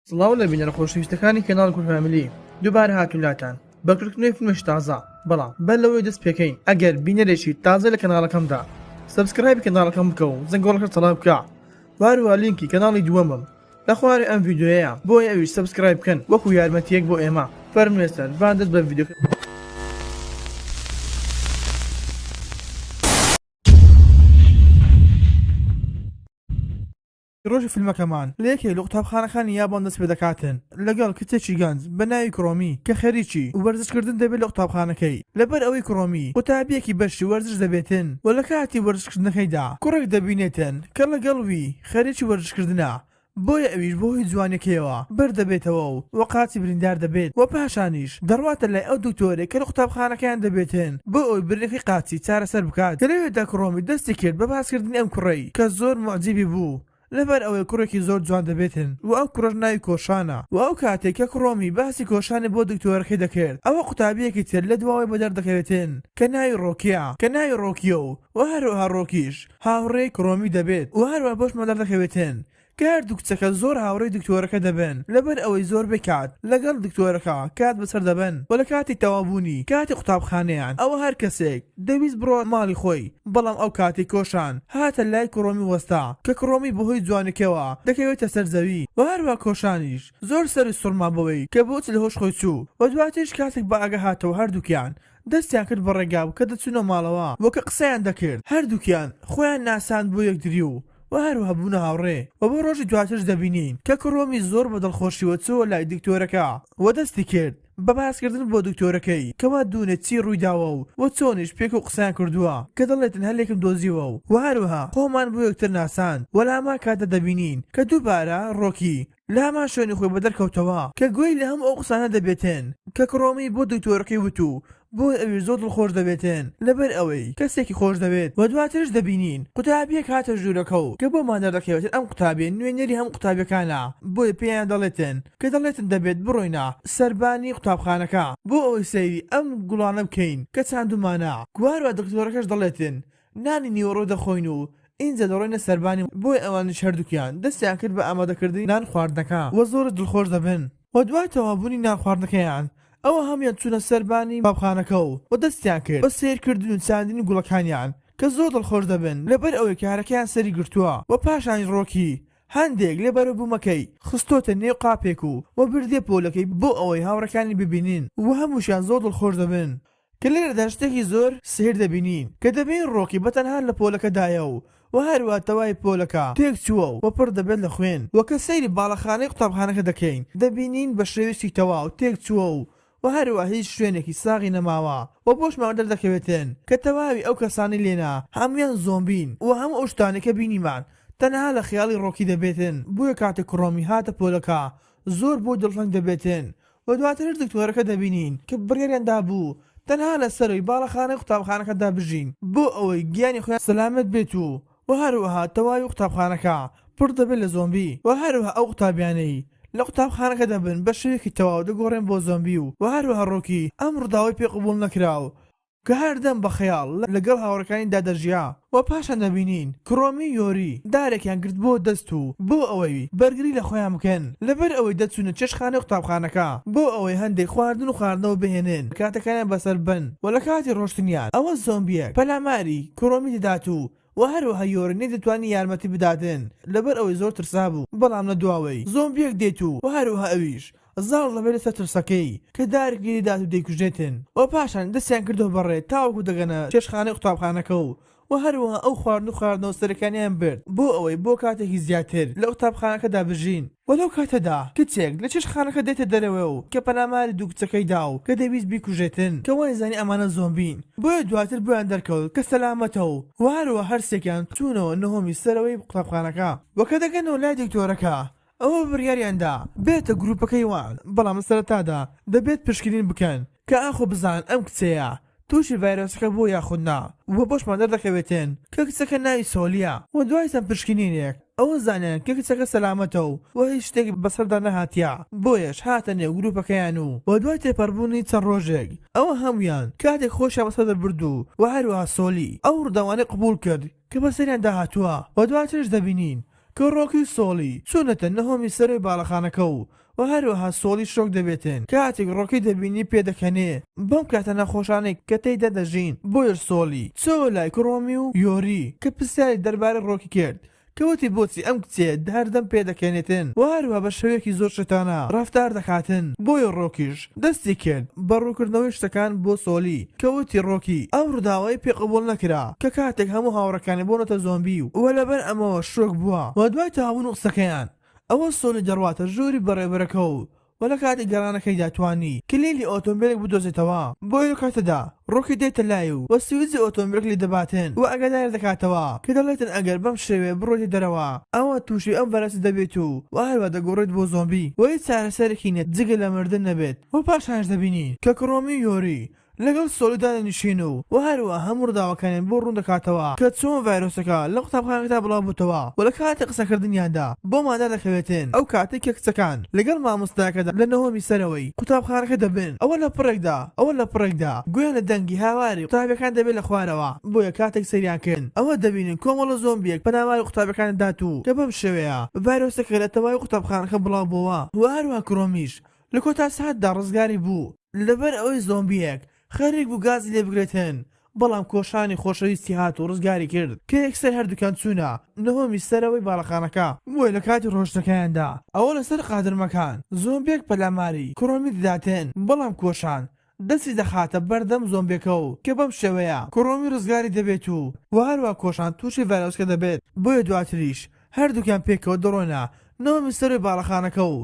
سڵاو لە بینەرە خۆشەویستەکانی کەناڵ کورد فامیلی دووبارە هاتوین لاتان بە کردنەوەی فیلمێکی تازە بەڵام بەر لەوەی دەست پێکەین ئەگەر بینەرێکی تازە لە کەناڵەکەمدا subscribe ی کەناڵەکەم بکە و زەنگۆڵەکە چالاک بکە وهەروەها لینکی کەناڵی دووەمم لە خوارێ ئەم ڤیدیۆیەیە بۆیە ئەویش subscribe بکەن وەکو یارمەتیەک بۆ ئێمە فەرموو ئێستا با دەست بە ڤیدیۆکە ڕۆژی فیلمەکەمان لە یەکێک لە قوتابخانەکانی یابان دەست پێدەکاتن لەگەڵ کچێکی گەنج بە ناوی کرۆمی کە خەریکی وەرزش کردن دەبێت لە قوتابخانەکەی لەبەر ئەوەی کرۆمی قوتابیەکی بەشی وەرزش دەبێتن و لە کاتی وەرزش کردنەکەیدا کوڕێک دەبینێتن کە لەگەڵ وی خەریکی وەرزش کردنە بۆیە ئەویش بەهۆی جوانیەکەیەوە بەردەبێتەوە و وە قاچی بریندار دەبێت وە پاشانیش دەڕواتە لای ئەو دکتۆرەی کە لە قوتابخانەکەیان دەبێتن بۆ ئەوەی برینەکەی قاچی چارەسەر بکات کە لەوێدا کرۆمی دەستی کرد بە باسکردنی ئەم کوڕەی کە زۆر موعجیبی بوو لەبەر ئەوەی کوڕێکی زۆر جوان دەبێتن و ئەو کوڕەش ناوی کۆشانە و ئەو کاتەی کە کرۆمی باسی کۆشانی بۆ دکتۆرەکەی دەکرد ئەوە قوتابیەکی تر لە دواوەی بەدەر دەکەوێتن کە ناوی ڕۆکیە کە ناوی ڕۆکیە و وە هەروەها ڕۆکیش هاوڕێی کرۆمی دەبێت و هەروەها بۆشمان دەردەکەوێتن کە هەردوو کچەکە زۆر هاوڕێی دکتۆرەکە دەبن لەبەر ئەوەی زۆربەی کات لەگەڵ دکتۆرەکە کات بەسەر دەبەن و لە کاتی تەواوبوونی کاتی قوتابخانەیان ئەوە هەر کەسێک دەویست بڕوات ماڵی خۆی بەڵام ئەو کاتەی کۆشان هاتە لای کرۆمی وەستا کە کرۆمی بەهۆی جوانیەکەوە دەکەوێتە سەر زەوی و هەروەها کۆشانیش زۆر سەری سوڕما بەوەی کە بۆچ لە هۆش خۆی چوو و دواتریش کاتێک بە ئاگا هاتەوە هەردووکیان دەستیان کرد بە ڕێگا و کە دەچوونە ماڵەوە و کە قسەیان دەکرد هەردووکیان خۆیان ناساند بۆ یەکتری و و هەروەها بوونە هاوڕێ و بۆ ڕۆژی دواترش دەبینین کە کرۆمی زۆر بە دڵخۆشیوە چووە لای دکتۆرەکە و دەستی کرد بە باسکردن بۆ دکتۆرەکەی کەوا دوونێ چی ڕوویداوە و و چۆنیش پێکەوە قسەیان کردووە کە دەڵێتن هەلێکم دۆزیوە و و هەروەها خۆمان بۆ یەکتر ناساند و لە هەمان کاتدا دەبینین کە دووبارە ڕۆکی لە هەمان شوێنی خۆی بەدەر کەوتەوە کە گوێی لە هەموو ئەو قسانە دەبێتن کە کرۆمی بۆ دکتۆرەکەی وت و بۆیە ئەویش زۆر دڵخۆش دەبێتن لەبەر ئەوەی کەسێکی خۆش دەوێت وە دواترش دەبینین قوتابیەک هاتە ژوورەکە و کە بۆمان دەردەکەوێتن ئەم قوتابیە نوێنەری هەموو قوتابیەکانە بۆیە پێیان دەڵێتن کە دەڵێتن دەبێت بڕۆینە سەربانی قوتابخانەکە بۆ ئەوەی سەیری ئەم گوڵانە بکەین کە چاندومانە وە هەروەها دکتۆرەکەش دەڵێتن نانی نیوەڕۆ دەخۆین و ئینجا دەڕۆینە سەربانی بۆیە ئەوانیش هەردووکیان دەستیان کرد بە ئامادەکردنی نان خواردنەکە و زۆرش دڵخۆش دەبن و دوای تەواوبوونی نان خواردنەکەیان ئەوە هەموویان چوونە سەربانی قوتابخانەکە و و دەستیان کرد بە سەیرکردن و چاندنی گوڵەکانیان کە زۆر دڵخۆش دەبن لەبەر ئەوەی کارەکەیان سەری گرتووە و پاشانیش ڕۆکی هەندێک لە بەروبوومەکەی خستۆتە نێو قاپێک و و بردیە پۆلەکەی بۆ ئەوەی هاوڕێکانی ببینن و هەمووشیان زۆر دڵخۆش دەبن. کە لێرەدا شتێکی زۆر سەیر دەبینین کە دەبینین ڕۆکی بە تەنها لە پۆلەکەدایە و وە هەروا تەواوی پۆلەکە تێک چووە و پڕ دەبێت لە خوێن وە کە سەیری باڵەخانەی قوتابخانەکە دەکەین دەبینین بە شێوەیەکی تەواو تێک چووە و وە هەروا هیچ شوێنێکی ساغی نەماوە وە بۆشمان دەردەکەوێتن کە تەواوی ئەو کەسانەی لێنا هەموویان زۆمبین وە هەموو ئەو شتانەی کە بینیمان تەنها لە خەیاڵی ڕۆکی دەبێتن بۆیە کاتێک کرۆمی هاتە پۆلەکە زۆر بۆی دڵتەنگ دەبێتن و دواترش دکتۆرەکە دەبینین کە بڕیاریان دابوو تەنها لە سەرەوەی باڵەخانەی قوتابخانەکەدا بژین بۆ ئەوەی گیانی خۆیان سەلامەت بێت و و هەروەها تەواوی قوتابخانەکە پڕ دەبێت لە زۆمبی و هەروەها ئەو قوتابیانەی لە قوتابخانەکە دەبن بە شێوەیەکی تەواو دەگۆڕێن بۆ زۆمبی و و هەروەها ڕۆکی ئەم ڕووداوەی پێ قبوڵ نەکرا و کە هەردەم بە خەیاڵ لەگەڵ هاوڕێکانیدا دەژیا و پاشان دەبینین کرۆمی و یۆری دارێکیان گرتبووە دەست و بۆ ئەوەی بەرگری لە خۆیان بکەن لەبەر ئەوەی دەچوونە چێشتخانەی قوتابخانەکە بۆ ئەوەی هەندێک خواردن و خواردنەوە بهێنن کاتەکانیان بەسەر ببەن و لە کاتی ڕۆشتنیان ئەوە زۆمبیەک پەلاماری کرۆمی دەدات و و هەروەها یۆری نەیدەتوانی یارمەتی بداتن لەبەر ئەوەی زۆر ترسابوو بەڵام لە دواوەی زۆمبیەک دێت و و هەروەها ئەویش زاڵ دەبێت لەسەر ترسەکەی کە دارێک لێدەدات و دەیکوژێتن و پاشان دەستیان کردووە بە ڕێ تاوەکو دەگەنە چێشتخانەی قوتابخانەکە و و هەروەها ئەو خواردن و خواردنەوە سەرەکانیان برد بۆ ئەوەی بۆ کاتێکی زیاتر لە قوتابخانەکەدا بژین و لەو کاتەدا کچێک لە چێشتخانەکە دێتە دەرەوە و کە پەلاماری دوو کچەکەی دا و کە دەیویست بیکوژێتن کە وایزانی ئەمانە زۆمبین بۆیە دواتر بۆیان دەرکەوت کە سەلامەتە و و هەروەها هەرسێکیان چوونەوە نهۆمی سەرەوەی قوتابخانەکە و کە دەگەنەوە لای دکتۆرەکە ئەوە بڕیاریان دا بێتە گروپەکەی وان، بەڵام لە سەرەتادا دەبێت پشکنین بکەن کە ئاخۆ بزانن ئەم کچەیە توشی ڤایرۆسەکە بووە یاخود نا و بۆشمان دەردەکەوێتن کە کچەکە ناوی سۆلیە و دوای چەند پشکنینێک ئەوە زانیان کە کچەکە سەلامەتە و و هیچ شتێک بەسەردا نەهاتیە بۆیەش هاتە نێو گروپەکەیان و و دوای تێپەڕبوونی چەند ڕۆژێک ئەوە هەموویان کاتێک خۆشیان بەسەر دەبرد و و هەروەها سۆلی ئەو ڕووداوانەی قبوڵ کرد کە بەسەریاندا هاتووە و دواترش دەبینین. کە ڕۆکی و سۆڵی چوونەتە نهۆمی سەرەوەی باڵەخانەکە و و هەروەها سۆڵی شۆک دەبێتن کاتێک ڕۆکی دەبینی پێدەکەنێ بەم کاتە ناخۆشانەی کە تێیدا دەژین بۆیەش سۆڵی چۆوە لای کرۆمی و یۆری کە پرسیاری دەربارەی ڕۆکی کرد کە وتی بۆچی ئەم کچەیە هەردەم پێدەکەنێتن و هەروەها بە شێوەیەکی زۆر شێتانە ڕەفتار دەکاتن بۆیە ڕۆکیش دەستی کرد بە ڕوونکردنەوەی شتەکان بۆ سۆلی کە وتی ڕۆکی ئەم ڕووداوەی پێ قبوڵ نەکرا کە کاتێک هەموو هاوڕێکانی بوونەتە زۆمبی و لەبەر ئەمەوە شۆک بووە و دوای تەواوبوونی قسەکەیان ئەوە سۆلی دەڕواتە ژووری بەڕێوبەرەکە و و لە کاتی گەڕانەکەیدا توانی کلیلی ئۆتۆمبێلێک بدۆزێتەوە، بۆیە لەو کاتەدا ڕۆکی دێتە لای و و سویجی ئۆتۆمبێلەکە لێ دەباتن و ئاگاداری دەکاتەوە کە دەڵێتن ئەگەر بەم شێوەیە بڕۆیتە دەرەوە ئەوە تووشی ئەم ڤایرۆسە دەبیت و و هەروا دەگۆڕێت بۆ زۆمبی و هیچ چارەسەرێکی نیە جگە لە مردن نەبێت و پاشانیش دەبینین کە کرۆمی و یۆری لەگەڵ سۆلی دادەنیشین و وە هەروەها هەموو ڕووداوەکانیان بۆ ڕوون دەکاتەوە کە چۆن ڤایرۆسەکە لە قوتابخانەکەدا بڵاوبووتەوە و لە کاتی قسەکردنیاندا بۆمان دەردەکەوێتن ئەو کاتەی کە کچەکان لەگەڵ مامۆستاکەدا لە نهۆمی سەرەوەی قوتابخانەکە دەبن ئەوە لە پڕێکدا ئەوە لە پڕێکدا گوێیان لە دەنگی هاواری قوتابیەکان دەبێت لە خوارەوە بۆیە کاتێک سەیریان کرد ئەوە دەبینن کۆمەڵە زۆمبیەک پەلاماری قوتابیەکان دەدات و کە بەم شێوەیە ڤایرۆسەکە لە تەواوی قوتابخانەکە بڵاوبۆوە وە هەروەها کرۆمیش لە کۆتا ساتدا ڕزگاری بوو لەبەر ئەوەی زۆمبییەک خەریک بوو گازی لێ بگرێتن، بەڵام کۆشانی خۆشەویستی هات و ڕزگاری کرد کە یەکسەر هەردووکیان چوونە نهۆمی سەرەوەی باڵەخانەکە. بۆیە لە کاتی ڕۆشتنەکەیاندا ئەوە لەسەر قادرمەکان زۆمبییەک پەلاماری کرۆمی دەداتن، بەڵام کۆشان دەستی دەخاتە بەردەم زۆمبیەکە و کە بەم شێوەیە کرۆمی ڕزگاری دەبێت و وە هەروا کۆشان توشی ڤایرۆسکە دەبێت بۆیە دواتریش هەردووکیان پێکەوە دەڕۆنە نهۆمی سەروی باڵەخانەکە و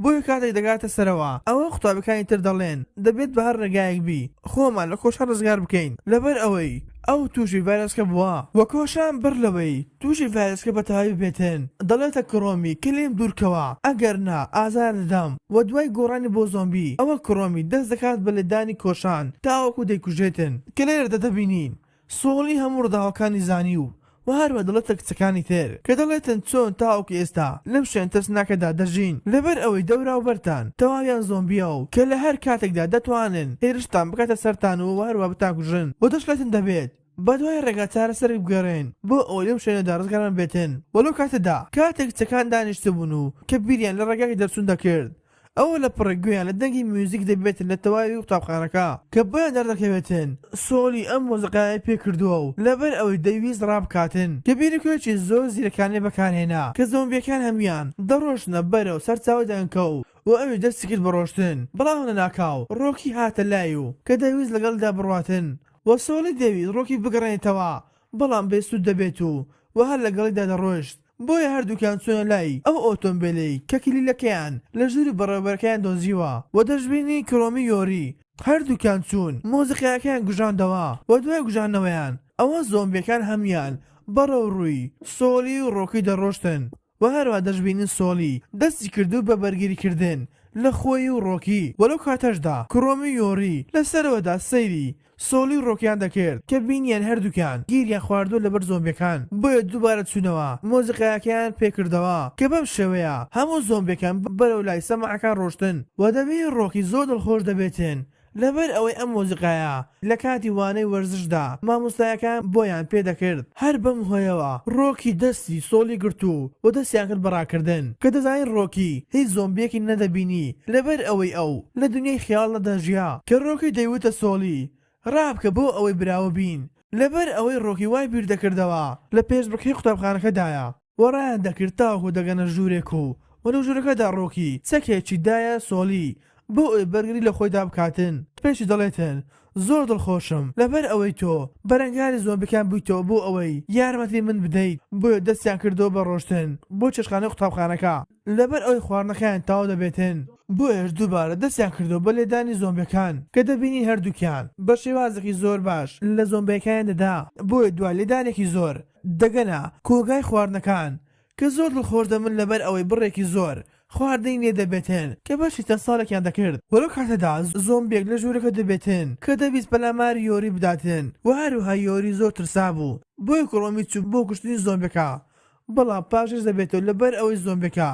بۆیە کاتێک دەگاتە سەرەوە ئەوە قوتابیەکانی تر دەڵێن دەبێت بە هەر ڕێگایەک بی خۆمان لە کۆشان ڕزگار بکەین لەبەر ئەوەی ئەو توشی ڤایرۆسکە بووە وە کۆشان بەر لەوەی توشی ڤایرۆسکە بە تەواوی ببێتن دەڵێتە کرۆمی کە لێم دوورکەوە ئەگەر نا ئازارت دەدەم وە دوای گۆڕانی بۆ زۆمبی ئەوە کرۆمی دەست دەکات بە لێدانی کۆشان تاوەکو دەیکوژێتن کە لێرەدا دەبینین سۆڵی هەموو ڕووداوەکانی زانی و وە هەروا دەڵێتە کچەکانی تر کە دەڵێتن چۆن تاوەکو ئێستا لەم شوێن ترسناکەدا دەژین لەبەر ئەوەی دەوراوبەرتان تەواویان زۆمبیە و کە لە هەر کاتێکدا دەتوانن هێرشتان بکاتە سەرتان و هەروا بتانکوژن وە دەشڵێتن دەبێت بەدوای ڕێگا چارەسەرێک بگەڕێن بۆ ئەوەی لەم شوێنەدا ڕزگارمان بێتن وە لەو کاتەدا کاتێک کچەکان دانیشتبوون و کە بیریان لە ڕێگای دەرچوون دەکرد ئەوە لە پڕێک گوێیان لە دەنگی میوزیک دەبێتن لە تەواوی قوتابخانەکە کە بۆیان دەردەکەوێتن سۆلی ئەم مۆزیقایەی پێ کردووە و لەبەر ئەوەی دەیویست ڕابکاتن کە بیرۆکەیەکی زۆر زیرەکانەی بەکارهێنا کە زۆمبیەکان هەموویان دەڕۆشتنە بەرەو سەرچاوەی دەنگەکە و و ئەویش دەستی کرد بە ڕۆشتن بەڵام لەناکاو ڕۆکی هاتە لای و کە دەیویست لەگەڵیدا بڕواتن و سۆلی دەیویست ڕۆکی بگەڕێنێتەوە بەڵام بێ سوود دەبێت و و هەر لەگەڵیدا دەڕۆشت بۆیە هەردووکیان چوونە لای ئەو ئۆتۆمبێلەی کە کلیلەکەیان لە ژووری بەڕێوەبەرەکەیان دۆزیوە و دەشبینی کرۆمی یۆری هەردووکیان چوون مۆزیقایەکەیان کوژاندەوە و دوای کوژاندنەوەیان ئەوە زۆمبیەکان هەموویان بەڕەو ڕووی سۆلی و ڕۆکی دەڕۆشتن و هەروا دەشبینین سۆلی دەستی کردوو بە بەرگری کردن لە خۆی و ڕۆکی و لەو کاتەشدا کرۆمی و یۆری لە سەرەوەدا سەیری سۆلی و ڕۆکیان دەکرد کە بینیان هەردووکیان گیریان خواردووە لەبەر زۆمبیەکان بۆیە دووبارە چوونەوە مۆزیقایەکەیان پێکردەوە کە بەم شێوەیە هەموو زۆمبیەکان بەرەو لای سەماعەکان ڕۆشتن و دەبینین ڕۆکی زۆر دڵخۆش دەبێتن لەبەر ئەوەی ئەم مۆزیقایە لە کاتی وانەی وەرزشدا مامۆستایەکان بۆیان پێ دەکرد، هەر بەم هۆیەوە ڕۆکی دەستی سۆلی گرت و و دەستیان کرد بە ڕاکردن، کە دەزانین ڕۆکی هیچ زۆمبیەکی نەدەبینی لەبەر ئەوەی ئەو لە دونیای خەیاڵدا دەژیا، کە ڕۆکی دەیوتە سۆلی ڕابکە بۆ ئەوەی براوە بین، لەبەر ئەوەی ڕۆکی وای بیر دەکردەوە لە پێشبڕکێی قوتابخانەکەدایە. و ڕایان دەکرد تاوەکو دەگەنە ژوورێک و و لەو ژوورەکەدا ڕۆکی چەکێکی دایە سۆلی بۆ ئەوەی بەرگری لە خۆیدا بکاتن پێشی دەڵێتن زۆر دڵخۆشم لەبەر ئەوەی تۆ بەرەنگاری زۆمبیکان بوویتەوە بۆ ئەوەی یارمەتی من بدەیت بۆیە دەستیان کردەوە بە ڕۆشتن بۆ چێشتخانەی قوتابخانەکە لەبەر ئەوەی خواردنەکەیان تەواو دەبێتن بۆیەش دووبارە دەستیان کردەوە بە لێدانی زۆمبیەکان کە دەبینین هەردووکیان بە شێوازێکی زۆر باش لە زۆمبیەکانیان دەدا بۆیە دوای لێدانێکی زۆر دەگەنە کۆگای خواردنەکان کە زۆر دڵخۆش دەبن لەبەر ئەوەی بڕێکی زۆر خواردنی لێ دەبێتن کە بەشی چەند ساڵێکیان دەکرد وە لەو کاتەدا زۆمبیەک لە ژوورەکە دەبێتن کە دەویست پەلاماری یۆری بداتن وە هەروەها یۆری زۆر ترسابوو بۆیە کڕۆمی چوو بۆ کوشتنی زۆمبیەکە بەڵام پاشگەز دەبێتەوە لەبەر ئەوەی زۆمبیەکە.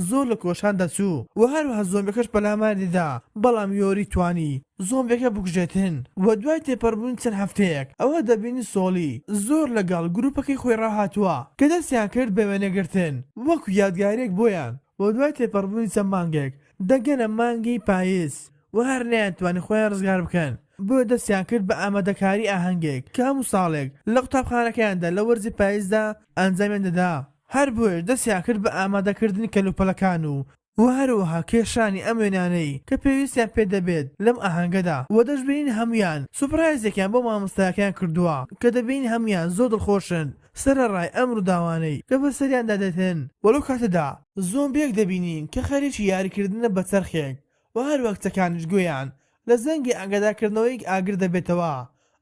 زۆر لە کۆشان دەچوو وە هەروەها زۆمبیەکەش پەلاماری دەدا بەڵام یۆری توانی زۆمبیەکە بکوژێتن وە دوای تێپەڕبوونی چەند هەفتەیەک ئەوە دەبینین سۆلی زۆر لەگەڵ گروپەکەی خۆی ڕاهاتووە کە دەستیان کرد بە وێنەگرتن وەکو یادگاریەک بۆیان وە دوای تێپەڕبوونی چەند مانگێک دەگەنە مانگی پایز وە هەر نەیانتوانی خۆیان ڕزگار بکەن بۆیە دەستیان کرد بە ئامادەکاری ئاهەنگێک کە هەموو ساڵێک لە قوتابخانەکەیاندا لە وەرزی پایزدا ئەنجامیان دەدا هەر بۆیەش دەستیان کرد بە ئامادەکردنی کەلوپەلەکان و وە هەروەها کێشانی ئەم وێنانەی کە پێویستیان پێ دەبێت لەم ئاهەنگەدا وە دەشبینین هەموویان سوپرایزێکیان بۆ مامۆستایەکەیان کردووە کە دەبینین هەموویان زۆر دڵخۆشن سەرەڕای ئەم ڕووداوانەی کە بەسەریاندا دێتن وە لەو کاتەدا زۆمبیەک دەبینین کە خەریکی یاریکردنە بە چەرخێک وە هەروەها کچەکانیش گوێیان لە زەنگی ئاگادارکردنەوەی ئاگر دەبێتەوە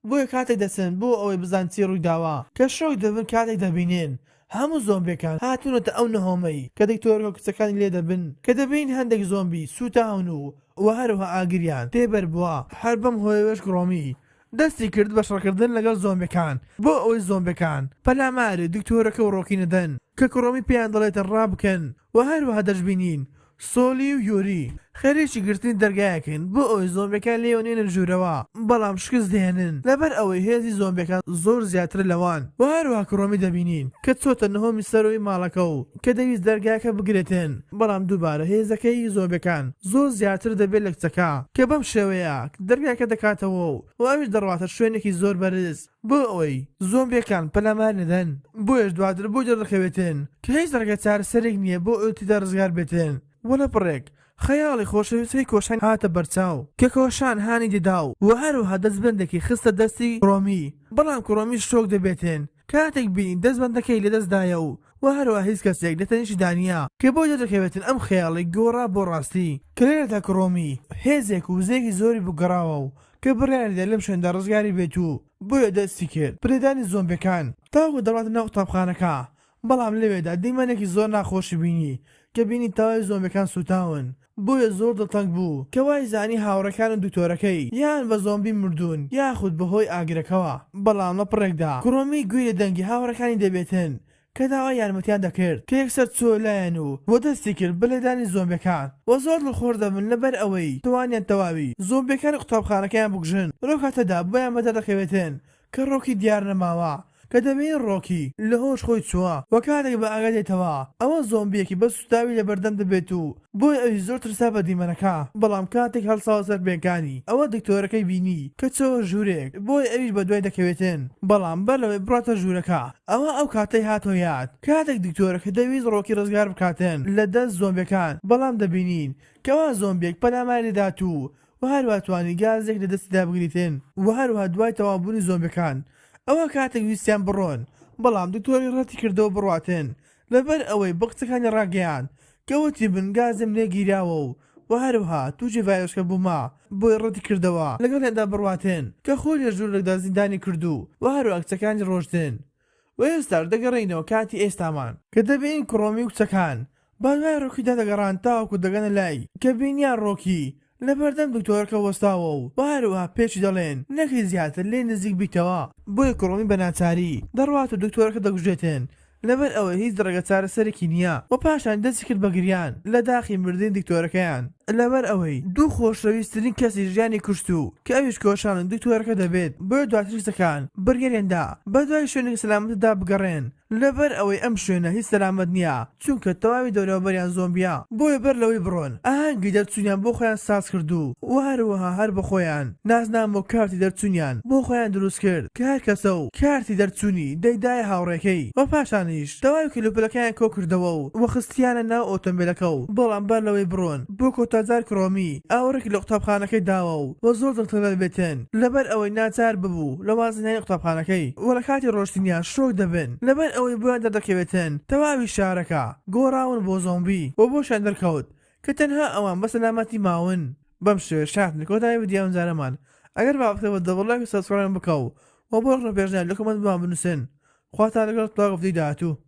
بۆیە کاتێک دەچن بۆ ئەوەی بزان چی ڕوویداوە کە شۆک دەبن کاتێک دەبینن هەموو زۆمبیەکان هاتوونەتە ئەو نهۆمەی کە دکتۆرەکە و کچەکانی لێ دەبن کە دەبینین هەندێک زۆمبی سووتاون و وە هەروەها ئاگریان تێ بەربووە هەر بەم هۆیەوەش گرۆمی دەستی کرد بە شەڕکردن لەگەڵ زۆمبیەکان بۆ ئەوەی زۆمبیەکان پەلاماری دکتۆرەکە و ڕۆکی نەدەن کە کرۆمی پێیان دەڵێتن ڕابکەن وە هەروەها دەشبینین سۆلی و یوری خەریکی گرتنی دەرگایەکن بۆ ئەوەی زۆمبیەکان لێیەوە نێنە ژوورەوە، بەڵام شکست دەهێنن لەبەر ئەوەی هێزی زۆمبیەکان زۆر زیاترە لەوان وە هەروەها کرۆمی دەبینین کە چۆتە نهۆمی سەرەوەی ماڵەکە و کە دەویست دەرگاکە بگرێتن بەڵام دووبارە هێزەکەی زۆمبیەکان زۆر زیاتر دەبێت لە کچەکە کە بەم شێوەیە دەرگاکە دەکاتەوە و ئەویش دەڕواتە شوێنێکی زۆر بەرز بۆ ئەوەی زۆمبیەکان پەلامار نەدەن، بۆیەش دواتر بۆی دەردەکەوێتن کە هیچ ڕێگە چارەسەرێک نیە بۆ ئەوەی تێدا ڕزگار بێتن وە لە پڕێک خەیاڵی خۆشەویستەکەی کۆشان هاتە بەرچاو کە کۆشان هانی دەدا و وە هەروەها دەستبەندێکی خستە دەستی کرۆمی بەڵام کرۆمی شۆک دەبێتن کاتێک بینی دەستبەندەکەی لەدەست دایە و وە هەروەها هیچ کەسێک لە تەنیشتیدا نیە کە بۆی دەردەکەوێتن ئەم خەیاڵەی گۆڕا بۆ ڕاستی کە لێرەدا کرۆمی هێزێک و وزەیەکی زۆری بۆ گەڕاوە و کە بڕیاریدا لەم شوێندا ڕزگاری بێت و بۆیە دەستی کرد بە لێدانی زۆمبیەکان تاوەکو دەڕواتە ناو قوتابخانەکە، بەڵام لەوێدا دیمەنێکی زۆر ناخۆشی بینی کە بینی تەواوی زۆمبیەکان سوتاون، بۆیە زۆر دڵتەنگ بوو کە وای زانی هاوڕێکان و دکتۆرەکەی یان بە زۆمبی مردوون یاخود بەهۆی ئاگرەکەوە، بەڵام لە پڕێکدا کرۆمی گوێی لە دەنگی هاوڕێکانی دەبێتن کە داوای یارمەتیان دەکرد کە یەکسەر چووە لایان و و دەستی کرد بە لێدانی زۆمبیەکان و زۆر دڵخۆش دەبن لەبەر ئەوەی توانیان تەواوی زۆمبیەکانی قوتابخانەکەیان بکوژن لەو کاتەدا بۆیان بەدەردەکەوێتن کە ڕۆکی دیار نەماوە کە دەبینین ڕۆکی لە هۆش خۆی چووە و کاتێک بە ئاگا دێتەوە ئەوە زۆمبیەکی بە سوتاوی لەبەردەم دەبێت و بۆیە ئەویش زۆر ترسا بە دیمەنەکە، بەڵام کاتێک هەڵساوە سەر پێکانی ئەوە دکتۆرەکەی بینی کە چۆوە ژوورێک، بۆیە ئەویش بەدوای دەکەوێتن، بەڵام بەر لەوەی بڕواتە ژوورەکە ئەوە ئەو کاتەی هاتەوە یاد کاتێک دکتۆرەکە دەویست ڕۆکی ڕزگار بکاتن لە دەست زۆمبیەکان، بەڵام دەبینین کەوا زۆمبیەک پەلاماری دەدات و وە هەروەها توانی گازێک لە دەستیدا بگریتن، وە هەروەها دوای تەواو بوونی زۆمبیەکان ئەوە کاتێک ویستیان بڕۆن بەڵام دکتۆرەکە ڕەتی کردەوە بڕواتن لەبەر ئەوەی بە کچەکانی ڕاگەیاند کە وتی من گازم لێ گیراوە و وە هەروەها توشی ڤایرۆسکە بوومە بۆیە ڕەتی کردەوە لەگەڵیاندا بڕواتن کە خۆی لە ژوورێکدا زیندانی کرد و وە هەروەها کچەکانی ڕۆشتن وە ئێستاش دەگەڕێینەوە کاتی ئێستامان کە دەبینین کرۆمی و کچەکان بەدوای ڕۆکیدا دەگەڕان تاوەکو دەگەنە لای کە بینیان ڕۆکی لەبەردەم دکتۆرەکە وەستاوە و وە هەروەها پێشی دەڵێن نەکەی زیاتر لێی نزیک بیتەوە بۆیە کرۆمی بە ناچاری دەڕوات و دکتۆرەکە دەکوژێتن لەبەر ئەوەی هیچ ڕێگە چارەسەرێکی نییە و پاشان دەستی کرد بە گریان لە داخی مردنی دکتۆرەکەیان لەبەر ئەوەی دوو خۆشەویسترین کەسی ژیانی کوشت و کە ئەویش کۆشان و دکتۆرەکە دەبێت بۆیە دواتر کچەکان بڕیاریان دا بەدوای شوێنێکی سەلامەتدا بگەڕێن لەبەر ئەوەی ئەم شوێنە هیچ سەلامەت نییە چونکە تەواوی دەوروبەریان زۆمبیە بۆیە بەر لەوەی بڕۆن ئاهەنگی دەرچوونیان بۆ خۆیان ساز کرد و وە هەروەها هەر بەخۆیان نازنامە و کارتی دەرچوونیان بۆ خۆیان دروست کرد کە هەر کەسە و کارتی دەرچوونی دەیدایە هاوڕێکەی وە پاشانیش تەواوی کەلوپەلەکانیان کۆکردەوە و وە خستیانە ناو ئۆتۆمبێلەکە و بەڵام بەر لەوەی بڕۆن بۆ کۆتا جار کرۆمی ئاوڕێکی لە قوتابخانەکەی داوە و وە زۆر دڵتەنگ دەبێتن لەبەر ئەوەی ناچار ببوو لە وازهێنانی قوتابخانەکەی وە لە کاتی ڕۆشتنیان شۆک دەبن لەبەر ئەوەی بۆیان دەردەکەوێتن تەواوی شارەکە گۆڕاون بۆ زۆمبی وە بۆشیان دەرکەوت کە تەنها ئەوان بە سەلامەتی ماون. بەم شێوەیە هاتینە کۆتایی ڤیدیۆی ئەمجارەمان ئەگەر بابەتەکە بە دڵ بوو لایک و subscribe بکە و وە بۆ ڕەخنە و پێشنیار لە comment بۆمان بنوسن خواتان لەگەڵ تا ڤیدیۆی داهاتوو.